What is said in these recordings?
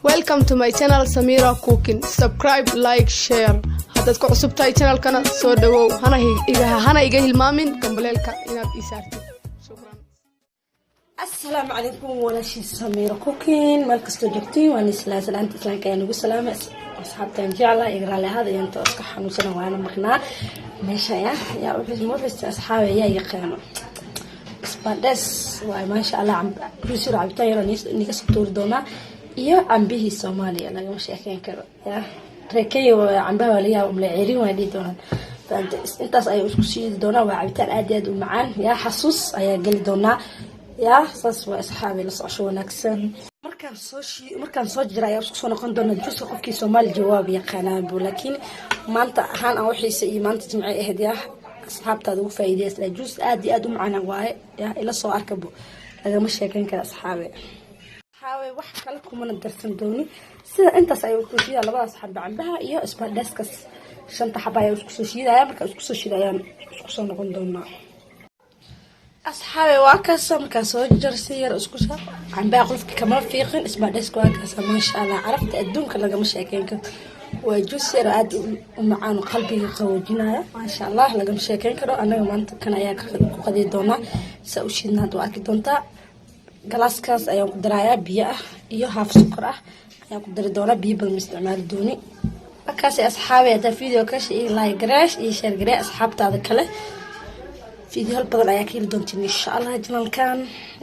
Welcome to my channel, Samira Cooking. Subscribe, like, share. Haddaad ku cusub tahay channelkana, soo dhawow. Hana iga hilmaamin gambaleelka inaad ii saartid. Shukran. Asalaamu calaykum, walaashii Samiira Cooking, meel kastoo joogtiin waan islaa salaanta islaamka ayaa nagu salaamay. Asxaabtaan jecla, iga raalli ahaada, inta iska xanuunsana waana maqnaa meesha. Ya yaa wuxuu asxaabi ayaa yaqaano isbaandhees waay. Maasha Allah, ruusir cabitaan yaro niga soo tuuri doonaa iyo cambihii Soomaaliya lagama sheekeyn karo. Ya reekey cambaha waa laga yaaba umla ceerin waa dhihi doonaan. Intaas ayay isku shiidi doonaa. Waa cabitaan aad iyo aad u macaan. Yaa xasuus ayaa geli doonaa. Yaa saas waa, asxaabi, la socosho wanaagsan. Markaan soo jira ayaa isku soo noqon doona juuska. Qofkii Soomaali jawaab yaqaanaa bu, laakiin maanta ahaan aan waxiisa iyo maanta jimce ahayd, yaa asxaabtaada ugu faa'iideysa. Juus aad iyo aad u macaan waaye. Yaa ila soo arkabo, lagama sheekeyn kara, asxaabe. Asxaabe, wax kale kumana darsan dooni. Sida intaas ayay isku shiidaya, labadaas xaba cambaha iyo isbaandheeskas, shanta xaba ayaa isku soo shiidaya. Markaa isku soo shiida ayaan isku soo noqon doonaa. Asxaabe, waa kaasa. Markaa soo jar si yar isku soo cambaha qolofka kama fiiqin. Isbaandheeska waa kaasa. Maasha Allah, carafta adduunka lagama sheekeyn karo. Waa juus yar aad u macaan oo qalbiga qaboojinaya. Maasha Allah, lagama sheekeyn karo. Annaga maanta kan ayaa ku qadiyi doonaa. Saa u shiidna hadda waa arki doontaa. Galaaskaas ayaan ku darayaa biyo ah iyo haaf sokor ah ayaan ku dari doonaa. Biyo badan ma isticmaali dooni. Markaasi asxaabi, haddaa video kasha iyo like gareesh iyo share garee asxaabtaada kale. Videohal badan ayaa ka heli doontiin insha Allah channelkan.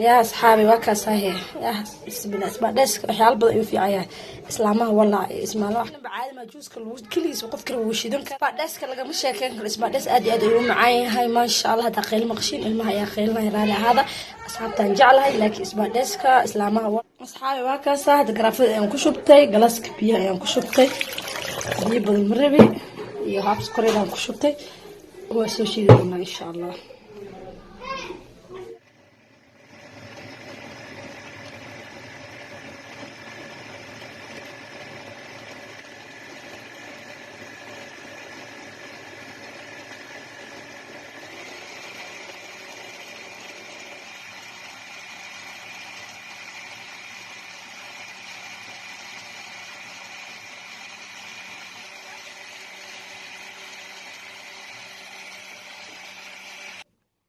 Yaa asxaabi, waa kaasahe. Yaa bismillah, isbaadheeska waxyaalo badan ayuu fiican yahay. Islaamaha walaac iyo ismaalo caadi ma juuska lagu keligiis qof kale wuu shidan kara. Isbaadheeska lagama sheekeyn karo. Isbaadhees aad iyo aad ayuu u macaan yahay. Maasha Allah. Haddaa qayl maqashiin, ilmaha ayaa qaylinaya, raali ahaada, asxaabtaan jeclahay. Laakiin isbaadheeska islaamaha, asxaabi, waa kaasa. Hadda garaafada ayaan ku shubtay, galaaska biyaha ayaan ku shubtay. Biyo badan ma rabi iyo haaf sokoreed aan ku shubtay. Waa soo shiidi doonaa insha Allah.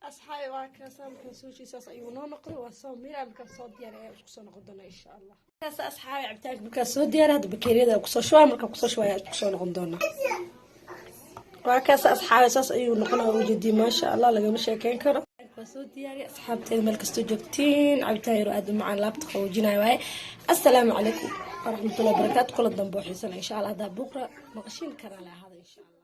Asxaabi, waa kaasa. Markaan soo shiisaas ayuu noo noqday. Waa soo miira. Markaan soo diyaar ayaa isku soo noqon doonaa insha Allah. Kaas asxaabi, cabitaanka markaan soo diyaar, hadda bakeeriyada kusoo shubaa. Markaan kusoo shubaa ayaa isku soo noqon doonaa. Waa kaas asxaabi, saas ayuu noqonaa, ujeedii. Maasha Allah, lagama sheekeyn karo. Waa soo diyaariya. Asxaabteeda meel kastoo joogtiin, cabitaan yaro aad u macaan, laabta qaboojinaya waaye. Assalaamu calaykum waraxmatullahi wabarakaatu. Kula dambe oo xiisana insha Allah. Haddaa buuqra maqashiin karaa la ahaada insha Allah.